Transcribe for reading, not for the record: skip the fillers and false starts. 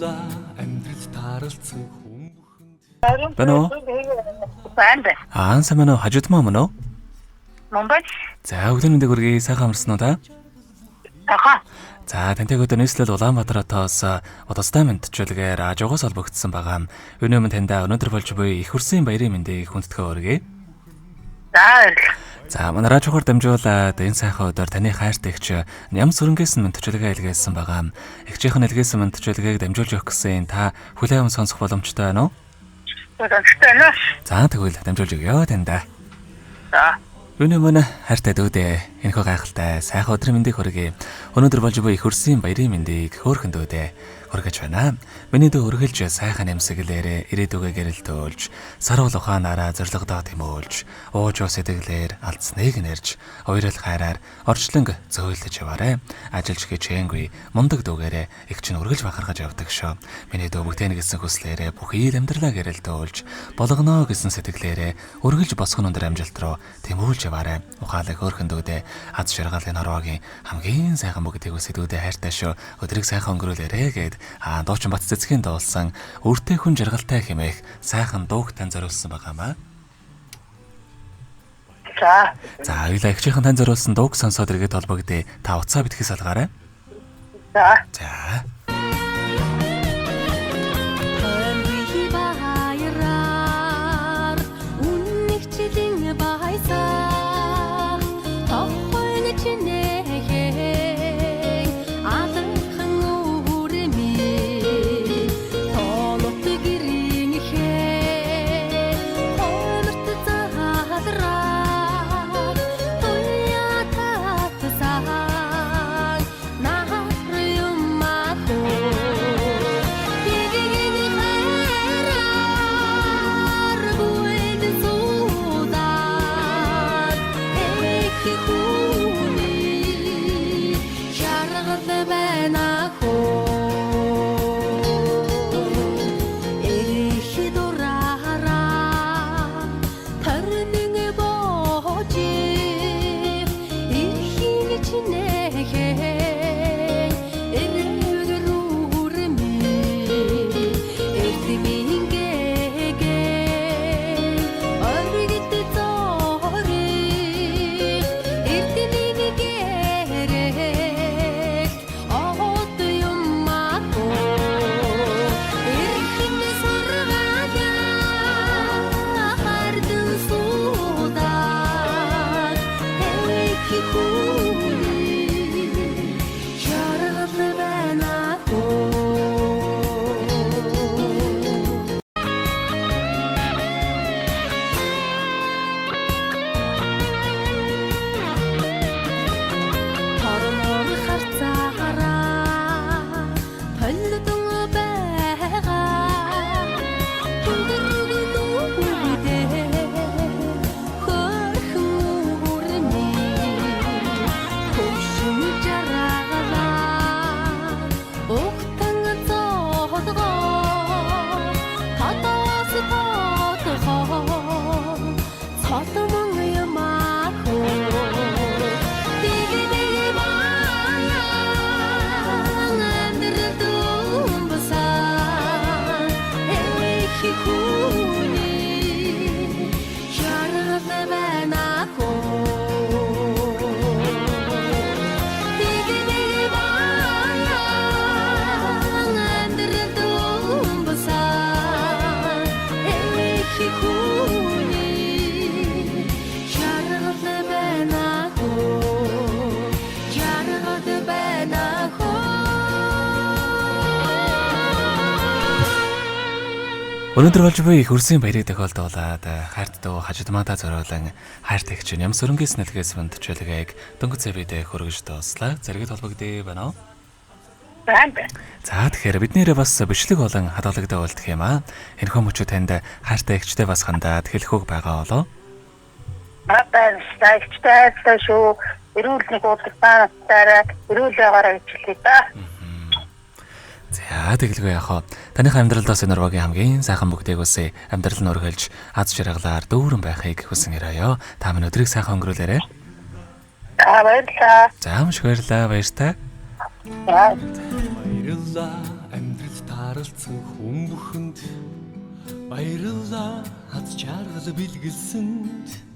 Баярлалаа амьдрал тааралцсан хүн бүхэнд. Байна уу? Байна. Аа, сайн байна уу? Хажууд маа мөн үү? Мөн байна. За, өглөөний мэндийг хүргэе. Сайхан амарсан уу та? Аха. За, тантай өдөр нийслэл Улаанбаатар хотоос удастай мэндчилгээр ажуугаас холбогдсон байгаа. Өнөө минь таньда өнөөдөр болж буй их хөрсийн баярын мэндийг хүндэтгэн өргөе. За, баярлалаа. За, манай радиогоор дамжуулаад энэ сайхан өдөр таны хайрт эгч Ням сүрэнгээс нь мэндчилгээ илгээсэн байгаа. Эгчийнх нь илгээсэн мэндчилгээг дамжуулж өгөх гэсэн та хүлээн аван сонсох боломжтой байна уу? Боломжтой байна. За, тэгвэл дамжуулж өгье таньда. За. Өнөө мөн хайртай дүүдээ энэхүү гайхалтай сайхан өдрийн мэндийг хүргэе. Өнөөдөр болж буй их хөрсийн баярын мэндийг хөөрхөн дүүдээ хүргэж байна. Миний дүү үргэлж сайхан нэмсэглээрээ ирээдүгээ гэрэлтүүлж, саруул ухаанаараа зоригдоо тэмүүлж, ууж уу сэтгэлээр алдсныг нэрж, уярл хайраар орчлонг зөөлөж яваарэ. Ажиллаж хичээнгүй мундаг дүүгээрээ их чинь үргэлж бахархаж явдаг шүү. Миний дүү бүтээнэ гэсэн хүслээрээ бүх ил амьдралаа гэрэлтүүлж, болгоно гэсэн сэтгэлээрээ үргэлж босгон өндөр амжилт руу тэмүүлж яваарэ. Ухаалаг хөөрхөн дүүдээ аз жаргалын хорвоогийн хамгийн сайхан бүгдийг хүсэж дүүдээ хайртай шүү. Өдрийг сайхан өнгөрүүлээрэ гэд дуучин Бат цэцгийн дуулсан өртөө хүн жаргалтай хэмээх сайхан дууг тань зориулсан байгаамаа. За. За, хоёулаа эгчийнхэн тань зориулсан дууг сонсоод эргээд холбогдъё. Та уцаа битгий салгаарай. За. За. Хоймын баяраар үннэгчлэн байсаа тохойн чинэхэн алхан үрмээ тоолот гэрийнхээ хойморт заалраа туяа татсан нахар юмахоо Игийн хайраар бүлд суудаад их хүний жаргал байна хөө. Их дураараа төрнөн божих ихийн чинэхэн эргэр үрмээ эрдмийн гэгээ оргид зорих эрдмийн гэрэлт од юмако эрхэн сургаалаа хардан суудаад их хүний жаргал байна хөө. Тормор харцаараа толдон байгаа хүндрэгнүүдээ хөрхөн үрмээ хөвшин жаргалаа ухтан зоодгоо тодоос тодгоо цолмон юмахоо Дигдэг баян амьдрал дүмбсан их хүний жаргал байна хөө. Дигдэг баян амьдрал дүмбсан их хүний жаргал байна хөө. Жаргал байна хөө. Өнөөдөр болж буй их хөрсийн баярыг тохиолдуулаад хайрт дүү хажид мата зориулан хайрт эгч Ням сүрэнгээс нэлгээс мэндчилгээг дөнгөж цэвэдэ хөргөж дууслаа. Зэрэгэд холбогдъё байна уу? Байна. За, тэгэхээр бид нэрээ бас бичлэг болон хадгалагдаа болдох юм аа. Энэхүү мөчөө танд хайртай эгчтэй бас хандаад хэлэх үг байгаа болов? Байна. Эгчтэй хайртай шүү. Эрүүл нэг уулзах таанаттаараа эрүүл байгаарай гэж хэлье да. За, тэгэлгүй яах вэ? Таных амьдралдаас энэ урвагийн хамгийн сайхан бүгдийг үсэ. Амьдрал нь өргөлж, аз жаргалаар дүүрэн байхыг хүсэн ирээё. Та минь өдрийг сайхан өнгөрүүлээрэй. За, баярлалаа. За, маш их баярлалаа. Баяртай. За. Баярлалаа амьдрал тааралцсан Тааралцсан хүн бүхэнд баярлалаа, аз жаргал бэлгэлсэнд.